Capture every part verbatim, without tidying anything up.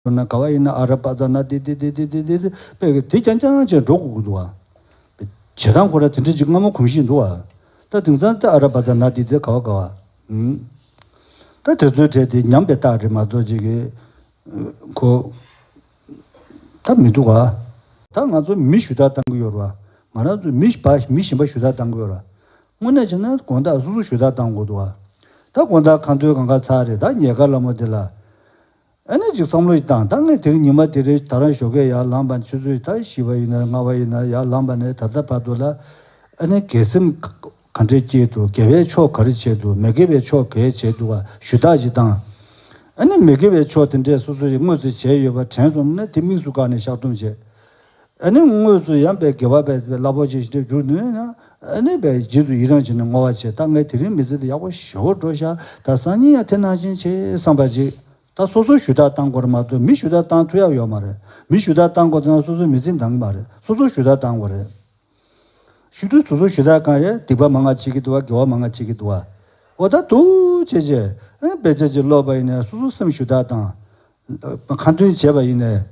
ན་ག་བ་ཡིན་ན་ཨ་ར་པ་ཙ་ན་དེ་དེ་དེ་དེ་དེ་དེ་དེ་པས་དེ་རྐྱང་རྐྱང་བྱས་འགྲོ་དགོས་ཀྱི་འདུག་བ། བྱེད་སྟངས་ཁོ་ར་དེ་འདྲ་ཅིག་སྔ་མོ་གོམས་གཤིས་འདུག་བ། ད་དེང་སང་ད་ཨ་ར་པ་ཙ་ན་དེ་དེ་ག་བ་ག་བ། ཨུམ། ད་དེ་ཚོའི་གྲས་དེ་ཉམས་པའི་རྟགས་རེད་མ་གཏོགས་ཅིག་གི་ཁོ་ད་མི་འདུག་བ། ད་ང་ཚོ་མི་ཞུ་དག་བཏང་གི་ཡོད་རེད་བ། ང་རང་ཚོ་མི་བ་མི་གཞན་པ་ཞུ་དག་བཏང་གི་ཡོད་རེད་བ། དངོས་གནས་བྱས་ན་དགོང་དག་སོ་སོ་ཞུ་དག་བཏང་དགོས་འདུག་བ། ད་དགོང་དག་ཁ་འདོན་གང་ག་ཚར་རེད། ད་ཉལ་ཁ་ལ་མོ་དེ་ལ། ཨ་ནི་ཅིག་བསམ་བློ་ཞིག་བཏང་། ད་ངས་དེ་རིང་ཉི་མ་དེ་རིང་ད་རང་ཞོགས་ཀས་ཡར་ལངས་པ་ནས་ཆུ་ཚོད་ད་བཞི་པ་ཡིན་ན་ལྔ་པ་ཡིན་ན་ཡར་ལངས་པ་ནས་ད་ལྟ་བར་དུ་ལ། ཨ་ནི་དགེ་སེམས་ག་འདྲས་སྐྱེས་འདུག་དགེ་བའི་ཕྱོགས་ག་རེ་བྱས་འདུག་མི་དགེ་བའི་ཕྱོགས་ག་རེ་བྱས་འདུག་བ་ཞུ་དག་ཅིག་བཏང་། ཨ་ནི་མི་དགེ་བའི་ཕྱོགས་དེ་འདྲས་སོ་སོ་ཡིས་དངོས་སུ་བྱས་ཡོད་པ་དྲན་སོང་ན་དེ་དམིགས་སུ་བཀར་ནས་བཤགས་སྡོམ་བྱས། ཨ་ནི་དངོས་སུ་ཡང་པའི་དགེ་བ་པའི་རླབས་པོ་ཆེ་ཞིག་འགྲུབ་ནུས་ན། ཨ་ནི་པའི་རྗེས་སུ་ཡི་རང་བྱས་ནས་བསྔོ་བ་བྱས། ད་ངས་དེ་རིང་མི་ཚེ་འདི་ཡག་པོ་ཞེ་པོ་འགྲོ་ཤག་ད་སང་ཉིན་ཡང་དེ་ནང་བཞིན་བྱེད་བསམ་པ་ཅིག་ད་སོ་སོ་ཞུ་དག་བཏང་དགོས་རེད་མ་གཏོགས་མི་ཞུ་དག་བཏང་ཐུབ་ཡག་ཡོད་མ་རེད། མི་ཞུ་དག་བཏང་དགོས་ན་སོ་སོའི་མི་ཚེ་འདང་གི་མ་རེད། སོ་སོ་ཞུ་དག་བཏང་དགོས་རེད། ཞུ་དུས་སོ་སོ་ཞུ་དག་གང་རེད། སྡིག་པ་མང་ང་བྱེད་ཀྱི་འདུག་བ། དགེ་བ་མང་ང་བྱེད་ཀྱི་འདུག་བ། འོ་ད་འདུག་བྱས་བྱས་ཨ་དཔེ་ཆ་ཅིག་ཀློག་པ་ཡིན་ནའི་སོ་སོ་སེམས་ཞུ་དག་བཏང་། ཁ་འདོན་བྱས་པ་ཡིན་ནའི་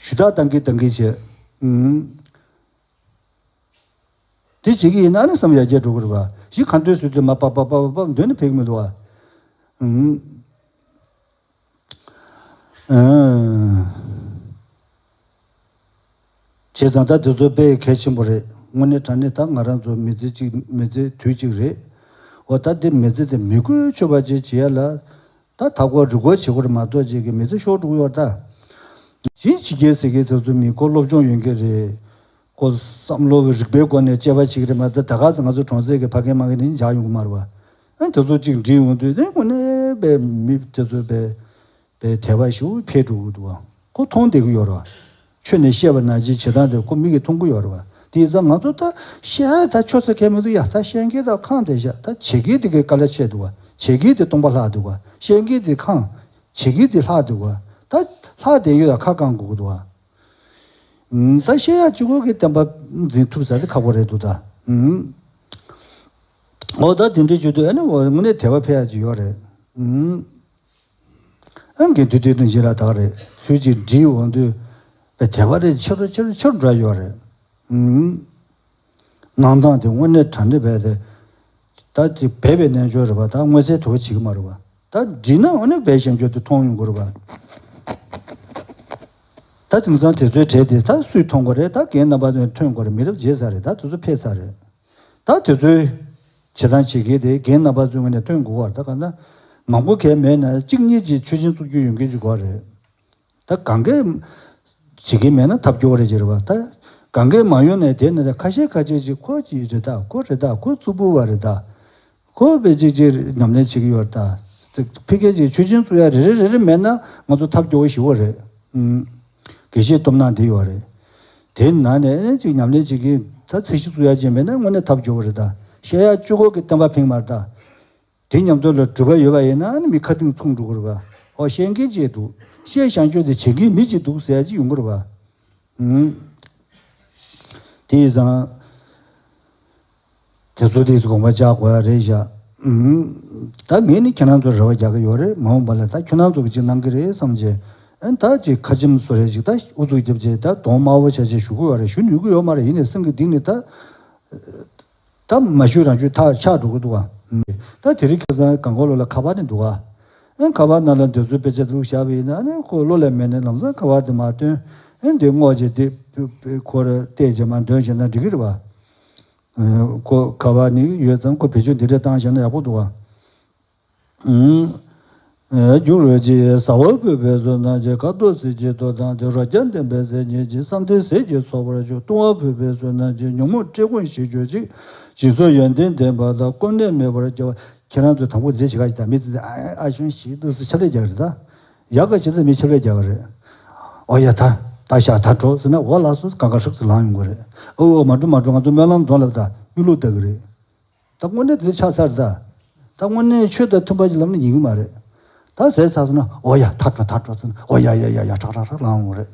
ཞུ་དག་བཏང་གི་བཏང་གི་བྱས། ཨུམ། དེ་བྱེད་ཀྱི་ཡིན་ན་ནི་བསམ་ཡར་རྒྱས་འགྲོ་གི་རེད་བ། གཞི་ཁ་འདོན་ཟེར་དུས་མར་པ་པ་པ་པ་པ་འདོན་ནས་ཕེབས་ཀྱི་མི་འདུག་བ། ཨུམ། ཨུམ། བྱས་ཙང་ད་དེ་ཚོ་དཔེ་གལ་ཆེན་པོ་རེད། དངོས་གནས་དྲང་གནས་ད་ང་རང་ཚོ་མི་ཚེ་གཅིག་མི་ཚེ་དུས་གཅིག་རེད། འོ་ད་དེ་མི་ཚེ་དེ་མི་གོ་ཆོད་པ་ཅིག་བྱེད་ཡ་ལ། ད་ད་ཁོ་རི་མགོ་བྱེད་དགོས་རེད་མ་གཏོགས་ཅིག་གི་མི་ཚེ་ཤོར་འགྲོ་གི་ཡོད་རེད་ད། གཞན་ཕྱི་རྒྱལ་ཟེར་མཁན་དེ་ཚོ་མི་ཁོ་སློབ་སྦྱོང་ཡོད་མཁན་རེད། ཁོ་བསམ་བློ་རིག་པའི་སྒོ་ནས་དཔྱད་པ་བྱེད་ཀྱི་རེད་མ་གཏོགས་ད་ག་ཚོད་ང་ཚོ་གྲོང་གསེབ་ཀྱི་ཕ་རྒན་མ་རྒན་ནི་འཇགས་ཡོང་གི་མ་རེད་བ། ཨ་དེ་ཚོ་གཅིག་འདྲིས་ཡོང་དུས་དེ་དངོས་གནས་པའི་མི་དེ་ཚོ་པའི་པའི་དད་པ་ཞེ་པོ་འཕེལ་འགྲོ་གི་འདུག་བ། ཁོ་མཐོང་བསྡད་ཀྱི་ཡོད་རེད་བ། ཆོས་ནས་བཤད་པ་ནང་བཞིན་བྱེད་སྟངས་དེ་ཁོ་མིག་གིས་མཐོང་གི་ཡོད་རེད་བ། དེ་ཡིན་ཙང་ང་ཚོ་ད་བཤད་ད་ཆོག་ས་གལ་མི་འདུག་ཡ། ད་བཤད་མཁན་དང་ཁེངས་བསྡད་ཤག་ད་བྱེད་མཁན་དེ་གའི་དཀའ་ལས་ཆེ་འདུག་བ། བྱེད་མཁན་དེ་སྟོང་པ་ལྷག་འདུག་བ། བཤད་མཁན་དེ་ཁེངས། བྱེད་མཁན་དེ་ལྷག་འདུག་བ། ད་ལྷག་བསྡད་ཡོད་ལ་ཁ་བསྐང་དགོས་ཀྱི་འདུག་བ། ཨུམ། ད་བཤད་ཡ་གཅིག་པོ་གི་བསྟན་པ་འཛིན་ཐུབ་ས་དེ་ཁག་པོ་རེད་འདུག་ད། ཨུམ། འོ་ད་དེ་འདྲའི་བརྗོད་དུས་ཨ་ནི་འོ་དངོས་གནས་དད་པ་འཕེལ་ཡ་ཅིག་ཡོད་རེད། ཨུམ། ཨང་གི་དུས་དུས་དུ་འཇིག་ལ་དག་རེད། ཚུལ་གྱིས་འདྲིས་འོང་དུས་པའི་དད་པ་རེ་ཆེ་རུ་ཆེ་རུ་ཆེ་རུ་འགྲོ་ཡོད་རེད། ཨུམ། གནང་སྟངས་དེ་དངོས་གནས་དྲང་གནས་བས་ཏེ། ད་དེ་སྦས་པའི་རྣལ་འབྱོར་རེད་པ། ད་མངོན་གསལ་དོད་པོ་བྱེད་ཀྱི་མ་རེད་པ། ད་འདྲིས་ན་དངོས་གནས་བས་ཞེན་སྐྱོ་དེ་མཐོང་ཡོང་གི་རེད་པ། ད་དེང་སང་དེ་ཚོའི་གྲས་དེ་ད་སུས་མཐོང་གི་རེད། ད་རྒན་རྣམ་པ་ཚོས་ཐོན་གི་རེད། མི་རབས་བརྗེས་ཚར་རེད། ད་དེ་ཚོ་ཕེབས་ཚར་རེད། ད་དེ་ཚོའི་བྱེད་སྟངས་བྱེད་མཁན་དེ་རྒན་རྣམ་པ་ཚོའི་ངོས་ནས་ཐོན་དགོས་པ་རེད། ད་གང་ལྟར་མང་པོ་གལ་མེད་ན་གཅིག་གཉིས་ཀྱིས་ཆོས་ཆེན་བཙུགས་རྒྱུ་ཡོང་མཁན་ཅིག་དགོས་རེད། ད་གང་གས་བྱེད་ཀྱི་མེད་ན་ཐབས་སྐྱོ་བོ་རེད་ཅེས་རེད་པ། ད་གང་གས་མ་ཡོང་ནས་དེ་ནས་ཁ་ཤས་ཁ་ཤས་ཅིག་ཁོ་ཅིག་རེད་ད། ཁོ་རེད་ད། ཁོ་རྩུབ་པོ་བ་རེད་ད། ཁོ་བས་ཅིག་ཅིག་ཉམས་ལེན་བྱེད་ཀྱི་ཡོད་རེད་ད། ཕ་གིར་ཅིག་ཆོས་ཆེན་བཙུགས་ཡ་རེ་རེ་རེ་རེ་མེད་ན་ང་ཚོ་ཐབས་སྐྱོ་བོ་ཞེ་པོ་རེད། ཨུམ། དགེ་བཤེས་སྟོབས་ན་འདི་ཡོད་རེད། དེ་ནང་ནས་ཅིག་ཉམས་ལེན་བྱེད་ཀྱི་ད་ཚད་གཞི་བཙུགས་ཡ་ཅིག་མེད་ན་དངོས་གནས་ཐབས་སྐྱོ་བོ་རེད་ད། བཤད་ཡ་གཅིག་པོ་གི་བསྟན་པ་ཕིང་མ་རེད་ད། དེ་མཉམ་དུ་ལ་གྲུབ་པ་ཡོད་པ་ཡིན་ན་ནི་མི་ཁ་གཏིང་མཚུངས་འགྲོ་གི་རེད་པ། ཨོ་བཤད་མཁན་ཅིག་འདུག་བཤད་བཞག་རྒྱུ་དེ་བྱེད་མཁན་མི་གཅིག་འདུག་ཟེར་ཡ་ཅིག་ཡོང་གི་རེད་པ། ཨུམ། དེ་ཡིན་ཙང་། དེ་ཚོ་དེ་ཚོ་དགོངས་པ་འཇགས་དགོས་ཡ་རེད་བཞག་ཨུམ། ད་ངས་ནི་ཁྱེད་རང་ཚོར་རེ་བ་རྒྱག་གི་ཡོད་རེད། མ་འོངས་པ་ལ་ད་ཁྱོད་རང་ཚོ་གི་ཅིག་གནང་གི་རེད་བསམ་བྱས། ཨན་ད་ཅིག་ཁ་ཆེམས་བཟོ་རེ་ཅིག་ད་ཨུ་ཚུགས་རྒྱབ་བྱས་ད་གདོང་དམར་པོ་ཆགས་བྱས་ཞུ་གི་ཡོད་རེད། ཞུ་ནུས་ཀྱི་ཡོད་མ་རེད། ཡིན་ནའི་སེམས་ཀྱི་གཏིང་ནས་ད། ད་མ་ཞུས་རང་ཞུས་ཐག་ཆག་འགྲོ་གི་འདུག་ག་ད་དེ་རིང་ཁ་སང་གང་གོ་ལོ་ལ་ཁ་པར་ནི་འདུག་ག་ཨན་ཁ་པར་ནང་ལ་འདོད་ཚུལ་དཔེ་ཆ་བླུགས་བཞག་པ་ཡིན་ན་ནི་ཁོ་བློ་ལ་མེད་ནས་ལམ་སང་ཁ་པར་དེ་མ་བཏོན། ཨན་དེ་སྔོག་བྱས་དེ་ཁོ་ར་བལྟས་བྱས་མ་འདོན་བྱས་ན་འགྲིག་གི་རེད་བ། ཁོ་ཁ་པར་ནི་ཡོད་ཙང་ཁོ་བེད་སྤྱོད་འདི་འདྲ་བཏང་བཞག་ན་ཡག་པོ་འདུག་ག་ཨུམ། རྒྱུ་རོལ་གྱིས་ཟ་བ་ཕུལ་བའི་བསོད་ནམས་ཀྱིས། དཀའ་ཐུབ་གཟི་བརྗིད་དོ་དང་དེ། རོ་བརྒྱ་ལྡན་པའི་སྲས་ཉིད་ཀྱིས། བསམ་གཏན་ཟས་ཀྱི་ཚོགས་པར་གྱུར། བཏུང་བ་ཕུལ་བའི་བསོད་ནམས་ཀྱིས། ཉོན་མོངས་བཀྲེས་སྐོམ་ཞི་གྱུར་ཅིག་སྦྱིན་སོགས་ཡོན་ཏན་ལྡན་པ་དག་སྐོམ་ནད་མེད་པར་སྐྱེ་བ། ཁྱེད་རང་ཚོས་དང་པོ་འདི་བྱེད་ག་ཞིག་དང་མི་ཚེ་ཨ་ཨ་ཞང་ཞིག་ཏུ་སུ་ཆབ་ལས་རྒྱག་རེད་ད། ཡག་ག་བྱེད་ཚེ་མི་ཆབ་ལས་རྒྱག་གི་རེད། ཨོ་ཡ་ད་ད་ཤ་ད་འགྲོ་ཟེར་ན་འོ་ལགས་སོ་གང་ག་ཧྲག་ཙི་ལངས་ཡོང་གི་རེད། ཨོ་ཨོ་མ་འགྲོ་མ་འགྲོ་ང་ཚོ་སྨོན་ལམ་འདོན་ལབ་ད་མི་བླུག་ལྟ་གི་རེད། ད་དངོས་གནས་དེ་ཆགས་ཚར་ད། ད་དངོས་གནས་ཆོས་དང་མཐུན་པ་ཅིག་ལབ་ན་ཡིན་གི་མ་རེད། ད་ཟས་ཚར་སོང་ན་ཨོ་ཡ་ད་འགྲོ་ད་འགྲོ་ཟེར་ན་ཨོ་ཡ་ཡ་ཡ་ཡ་ཧྲག་ཧྲག་ཧྲག་ལངས་ཡོང་གི་རེད།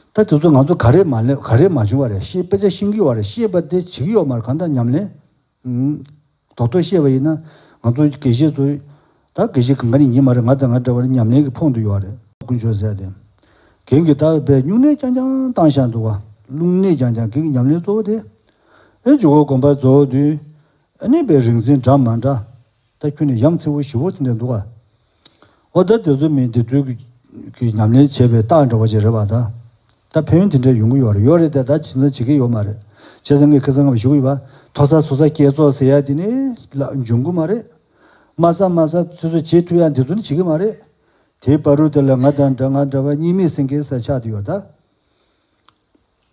ད་དེ་ཚོ་ང་ཚོ་ག་རེ་མ་ལེ་ག་རེ་མ་བྱུང་བ་རེད། ཤེས་དཔེ་ཆ་ཤེས་ཀྱི་ཡོད་རེད། ཤེས་པ་དེ་བྱེད་ཀྱི་ཡོད་མ་རེད། གང་ལྟར་ཉམས་ལེན། ཨུམ། རྡོག་རྡོག་བཤད་པ་ཡིན་ན་ང་ཚོ་དགེ་བཤེས་ཚོ་ད་ ད་དགེ་བཤེས་གང་ག་ནས་ཡིན་མ་རེད། ང་དང་ང་འདྲ་བར་ཉམས་ལེན་གྱི་ཕོངས་འདུ་ཡོད་རེད། དཀོན་མཆོག་ཟེར་ཏེ། རྒན་གྱིས་ད་བས་སྨྱུང་གནས་རྐྱང་རྐྱང་བཏང་བཞག་འདུག་བ། སྨྱུང་གནས་རྐྱང་རྐྱང་། རྒན་གྱི་ཉམས་ལེན་གཙོ་བོ་དེ། ཨེ་འཇུག་སྒོ་དགོན་པ་རྫོགས་དུས། ཨ་ནི་བས་རིག་འཛིན་འདྲ་མ་འདྲ། ད་ཁྱོན་ནས་ཡ་མཚན་པོ་ཞེ་པོ་དེ་འདྲ་འདུག་བ། འོ་ད་དེ་ཚོ་མི་འདི་ཚོའི་གི་ཉམས་ལེན་བྱས་པའི་རྟགས་འདྲ་བ་ཅིག་རེད་བ་ད། ད་ཕན་ཡོན་དེ་འདྲ་ཡོང་གི་ཡོད་རེད། ཡོད་རེད་དེ། ད་བྱས་ཙང་བྱེད་ཀྱི་ཡོད་མ་རེད། བྱས་ཙང་ངས་ཁ་སང་ངས་ཞུ་གི་ཡོད་པ། མཐོ་ས་མཐོ་ས་བསྐྱེད་རྫོགས་ཟེར་ཡ་དེ་ནི་ལ་འབྱུང་གི་མ་རེད། དམའ་ས་དམའ་ས་སོ་སོ་བྱེད་ཐུབ་ཡ་འདི་ཚོ་ནི་བྱེད་ཀྱི་མ་རེད། དེའི་བར་དུ་དེ་ལ་ང་དང་འདྲ་ང་འདྲ་བ་གཉིས་མེད་སེང་གེ་ས་ཆགས་བསྡད་ཡོད་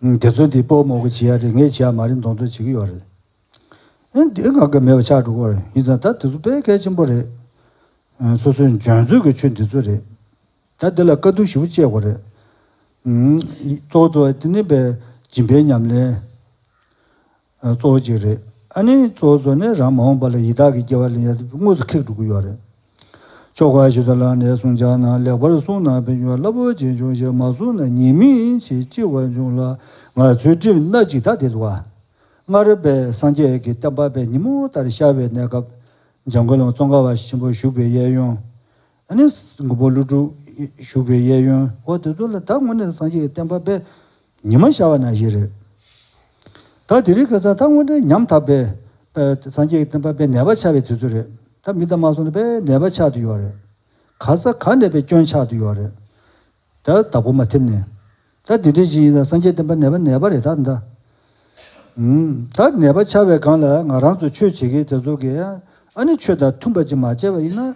ད། དེ་ཚོ་འདི་སྤོ་མོ་གི་བྱེད་ཡ་རེད། ངས་བྱེད་ཡ་མ་རེད། མདོག་མདོག་བྱེད་ཀྱི་ཡོད་རེད། ཨེ་འདི་ང་གི་མེད་པ་ཆགས་འགྲོ་གི་རེད། ཡིན་ཙང་ད་དེ་ཚོ་དཔེ་གལ་ཆེན་པོ་རེད། སོ་སོའི་འཇོན་ཚོད་ཀྱི་ཆོས་འདི་ཚོ་རེད། ད་འདི་ལ་དཀའ་སྡུག་ཞེ་པོ་སྤྱད་དགོས་རེད། ཨུམ། གཙོ་བོ་དེ་ནི་བས་སྦྱིན་པའི་ཉམས་ལེན་གཙོ་བོ་གཅིག་རེད། ཨ་ནི་གཙོ་བོ་ནི་རང་མ་འོངས་པ་ལ་ཡི་དྭགས་ཀྱི་སྐྱེ་བ་ལེན་ཡ་དེ་དངོས་སུ་ཁེགས་འགྲོ་གི་ཡོད་རེད། ཆོ་ག་ཞུ་ད་ལ་ནས་གསུང་བྱ་ན། ལེགས་པར་གསུངས་ན་ཕན་ཆུང་། རླབས་པོ་ཆེ་འབྱུང་ཞེས། མ་གསུངས་ན་ཉེས་དམིགས་ཆེ་ལྕི་བ་འབྱུང་ལ། ང་ཚོའི་སྒྲིབ་སྣ་གཅིག་ད་དེ་འདུག་བ། སྔར་བས་སངས་རྒྱས་ཀྱི་བསྟན་པ་བས་ཉིན་མོ་ལྟར་ཤར་བའི་གནས་སྐབས། འཇམ་མགོན་བླ་མ་ཙོང་ཁ་པ་ཆེན་པོ་བཞུགས་པའི་གཡས་གཡོན། ཨ་ནི་མགོན་པོ་ཀླུ་སྒྲུབ་བཞུགས་པའི་གཡས་གཡོན། འོ་དེ་ཚོ་ལ་ད་དངོས་གནས་སངས་རྒྱས་ཀྱི་བསྟན་པ་བས་ཉི་མ་ཤར་བ་ནང་བཞིན་རེད། ད་དེ་རིང་ཁ་སང་ད་དངོས་གནས་ཉམ་ཐག་པའི་ཨ་སངས་རྒྱས་ཀྱི་བསྟན་པ་དཔེ་ནད་པ་ཆགས་པའི་དུས་ཚོད་རེད། ད་མི་དང་མ་སོང་ནས་དཔེ་ནད་པ་ཆགས་བསྡད་ཡོད་རེད། ག་ས་ག་ནས་དཔེ་སྐྱོན་ཆགས་བསྡད་ཡོད་རེད། ད་བདག་པོ་མ་ཐེབས་ནས། ད་འདི་འདྲ་ཞིག་ཡིན་ན་སངས་རྒྱས་བསྟན་པ་ནད་པ་ནད་པ་རེད་ད་ད། ཨུམ། ད་ནད་པ་ཆགས་པའི་སྒང་ལ་ང་རང་ཚོ་ཆོས་བྱེད་མཁན་དེ་ཚོ་གིས་ཨ་ནི་ཆོས་དང་མཐུན་པ་ཅིག་མ་བྱས་པ་ཡིན་ན།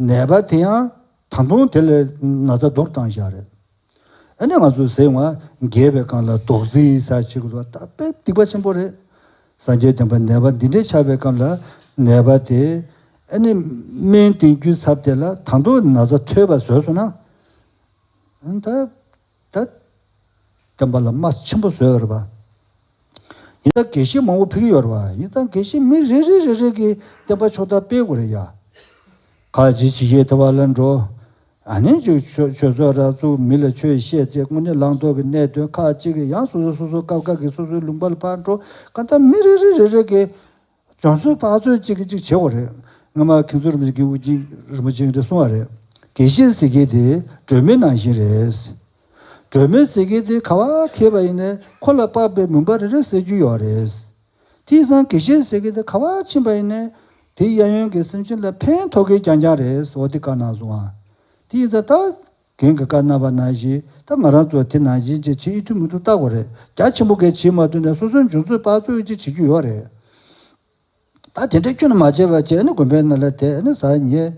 ནད་པ་དེ་ཡང་ད་དུང་དེ་ལས་ན་ཚ་སྡུག་བཏང་བཞག་རེད། ཨ་ནི་ང་ཚོས་ཟེར་བ། རྒས་པའི་སྒང་ལ་རྡོག་རྫིས་ཟེར་བྱེད་དགོས་པ་ད་དཔེ་སྡིག་པ་ཆེན་པོ་རེད། སངས་རྒྱས་བསྟན་པ་ནད་པ་འདི་འདྲའི་ཆགས་པའི་སྐབས་ལ་ནད་པ་དེ་ཨ་ནི་སྨན་བསྟེན་རྒྱུའི་ཚབ་དེ་ལ་ད་དུང་ན་ཚ་མཐོ་བ་བཟོས་སོང་ན། ཨ་ནི་ད་ད་བསྟན་པ་ལ་རྨ་ཆེན་པོ་བཟོས་ཡོད་རེད་པ། ཡིན་ད་དགེ་བཤེས་མང་པོ་ཕེབས་ཀྱི་ཡོད་རེད་པ། ཡིན་ད་དགེ་བཤེས་མི་རེ་རེ་རེ་རེ་གིས་བསྟན་པ་ཕྱོགས་མཐར་སྤེལ་དགོས་རེད་ཡ། ཁ་ཅིག་ཕྱི་རྒྱལ་དེ་བ་ལ་འགྲོ། ཨ་ནི་ཅིག་ཆོས་ཆོས་ཚོགས་ར་བཙུགས། མི་ལ་ཆོས་བཤད་བྱས། དངོས་གནས་བླང་དོར་གྱི་གནད་དོན་ཁག་ཅིག་གི་ཡང་སོ་སོ་སོ་སོ་སྐབས་འགའ་གི་སོ་སོའི་ལུང་པ་ལ་ཕར་འགྲོ། གང་ལྟར་མི་རེ་རེ་རེ་རེ་གིས་བྱང་ཚོད་དཔག་ཚོད་ཅིག་གི་ཅིག་བྱེད་དགོས་རེད། སྔ་མ་མཁན་ཟུར་རིན་པོ་ཆེ་གི་དབུ་འབྱེད་རིན་པོ་ཆེ་གིས་འདི་གསུངས་པ་རེད། དགེ་བཤེས་ཟེར་མཁན་དེ་སྒྲོན་མེ་ནང་བཞིན་རེད། སྒྲོན་མེ་ཟེར་མཁན་དེ་ག་པར་འཁེལ་བ་ཡིན་ནའི་ཁོ་ལ་དཔག་པའི་མུན་པ་རེ་རེ་སེལ་རྒྱུ་ཡོད་རེད། དེ་ཡིན་ཙང་དགེ་བཤེས་ཟེར་མཁན་དེ་ག་པར་ཕྱིན་པ་ཡིན་ནའི་དེ་གཡས་གཡོན་གྱི་སེམས་ཅན་ལ་ཕན་ཐོགས་མཁན་རྐྱང་རྐྱང་རེད་ཟེར་བ་དེ་བཀའ་གནང་སོང་ཨ། དེ་ཡིན་ཙང་ད་རྒན་གྱིས་བཀའ་གནང་བ་ནང་བཞིན་ད་ང་རང་ཚོ་དེ་ནང་བཞིན་ཅིག་བྱེད་ཐུབ་མི་ཐུབ་བལྟ་དགོས་རེད། རྒྱ་ཆེན་པོ་གས་བྱེད་མ་ཐུབ་ནའི་སོ་སོའི་འཇོན་ཚོད་དཔག་ཚོད་ཅིག་བྱེད་རྒྱུ་ཡོད་རེད། ད་དེ་འདྲའི་ཁྱོན་ནས་མ་བྱས་པ་བྱས་ནས་དགོན་པའི་ནང་ལ་བསྡད་ནས་ཟ་ཉལ།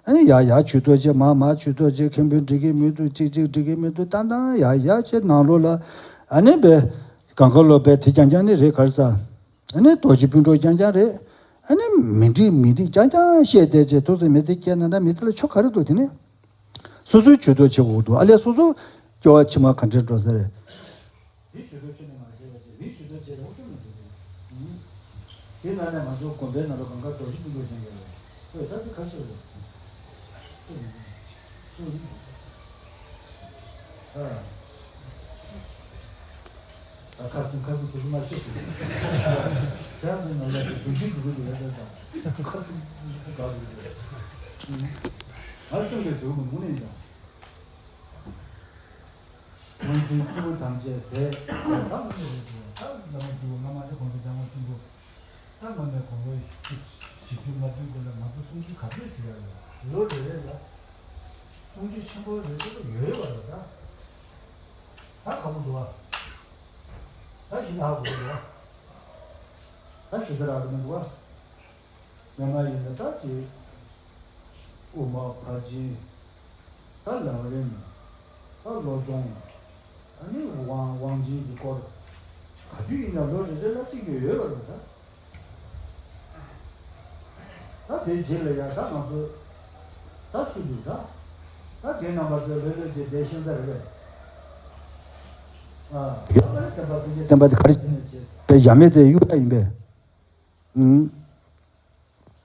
ཨ་ནི་ཡར་ཡར་ཇུས་གཏོགས་བྱས། མར་མར་ཇུས་གཏོགས་བྱས། མཁན་པོས་འགྲིག་གི་མི་འདུག་ཅིག་ཅིག་འགྲིག་གི་མི་འདུག་ཏན་ཏན་ཡར་ཡར་བྱས་ནང་ལོགས་ལ། ཨ་ནི་བས་གང་ག་ལོ་བས་དེ་རྐྱང་རྐྱང་ནི་རེད་ག་རེ་ཟ། ཨ་ནི་རྡོ་རྗེ་སྤུན་གྲོགས་རྐྱང་རྐྱང་རེད། ཨ་ནི་མི་འགྲིག་མི་འགྲིག་རྐྱང་རྐྱང་བཤད་བསྡད་བྱས། ཐུགས་སེམས་མི་ཚེ་སྐྱེལ་ན་འདྲ་མི་ཚེ་ལ་ཆོ་ག་རེ་འདུག་དེ་ནི། སོ་སོའི་ཇུས་གཏོགས་བྱེད་དགོས་འདུག་ཨ་ལས་སོ་སོ་སྐྱོ་བ་ཕྱི་མ་ག་འདྲ་འགྲོ་ས་རེད། དེའི་ཇུས་གཏོགས་ཁྱོན་ནས་མ་བྱས་པ་བྱས། མིའི་ཇུས་གཏོགས་བྱས་ན་ཨུ་ཅུ་མི་འདུག་དེ། དེ་ནང་ནས་ང་ཚོ་དགོན་པའི་ནང་ལ་གང་ག་རྡོ་རྗེ་སྤུན་གྲོགས་ཅན་ཡོད་རེད། ཁོས་ད་དེ་ཁ་ཤས་རེད། ཨ། ད་ཁ་སང་ཁ་སང་དུ་མ་ཤོད་དུ། ད་ནི་ང་ལ་དུ་རྒྱུན་འགྲོ་གི་འདུག་ཡ་ད་ད་ཁ་སང་དགའ་གི་རེད། ང་སེམས་ལས་དུ་མི་ངུ་ནས་ཡིན། སྔོན་བྱོན་སྐྱེས་བུ་ཐམས་ཅད་ཟས། ད་མི་ནས་རེད་ཟེར། ད་བླ་མ་སྐྱེས་བུ་སྔ་མ་ནས་གོང་ས་སྐྱབས་མགོན་ཆེན་པོ། ད་མ་ནས་གོང་ལོ་བཞི་བཅུ་ལྔ་བཅུའི་སྐོར་ལ་ང་ཚོ་གསུང་ཆོས་ག་ཚོད་ཞུ་ཡ་ཡོད། ལོ་རེ་རེ་ལ་གསུང་ཆོས་ཆེན་པོ་རེ་རེ་ལ་ཡོད་ཡོད་པ་རེད་ད། ད་ཁག་པོ་འདུག་ཨ། ད་ཞིག་ལ་ཧ་གོ་གི་འདུག་ཨ། ད་ཞུ་ས་རག་གི་མི་འདུག་ཨ། སྔོན་མ་ཡིན་ན་ད་ཅིག་དབུ་མ་ཕར་ཕྱིན། ད་ལམ་རིམ། ད་བློ་སྦྱོང་། ཨ་ནི་དབང་དབང་ཆེན་གྱི་སྐོར། ག་དུས་ཡིན་ན་ལོ་རེ་རེ་ལ་གཅིག་ཡོད་ཡོད་པ་རེད་ད། ད་དེའི་རྗེས་ལ་ཡང་ད་ང་ཚོ་ད་སུ་འདུག་ད། ད་རྒན་རྣམ་པ་ཚོས་ལྷོད་ལྷོད་བྱས་བསྡད་ཤེས་ས་རེད་པས། ཨ། ཡོད་པ་རེད། བསྟན་པ་སེམས་ཅན་བསྟན་པ་དེ་ག་རེ་བྱས་ནས་བྱས། པའི་ཡ་མེད་དེ་གཡུག་ད་ཡིན་པས། ཨུམ།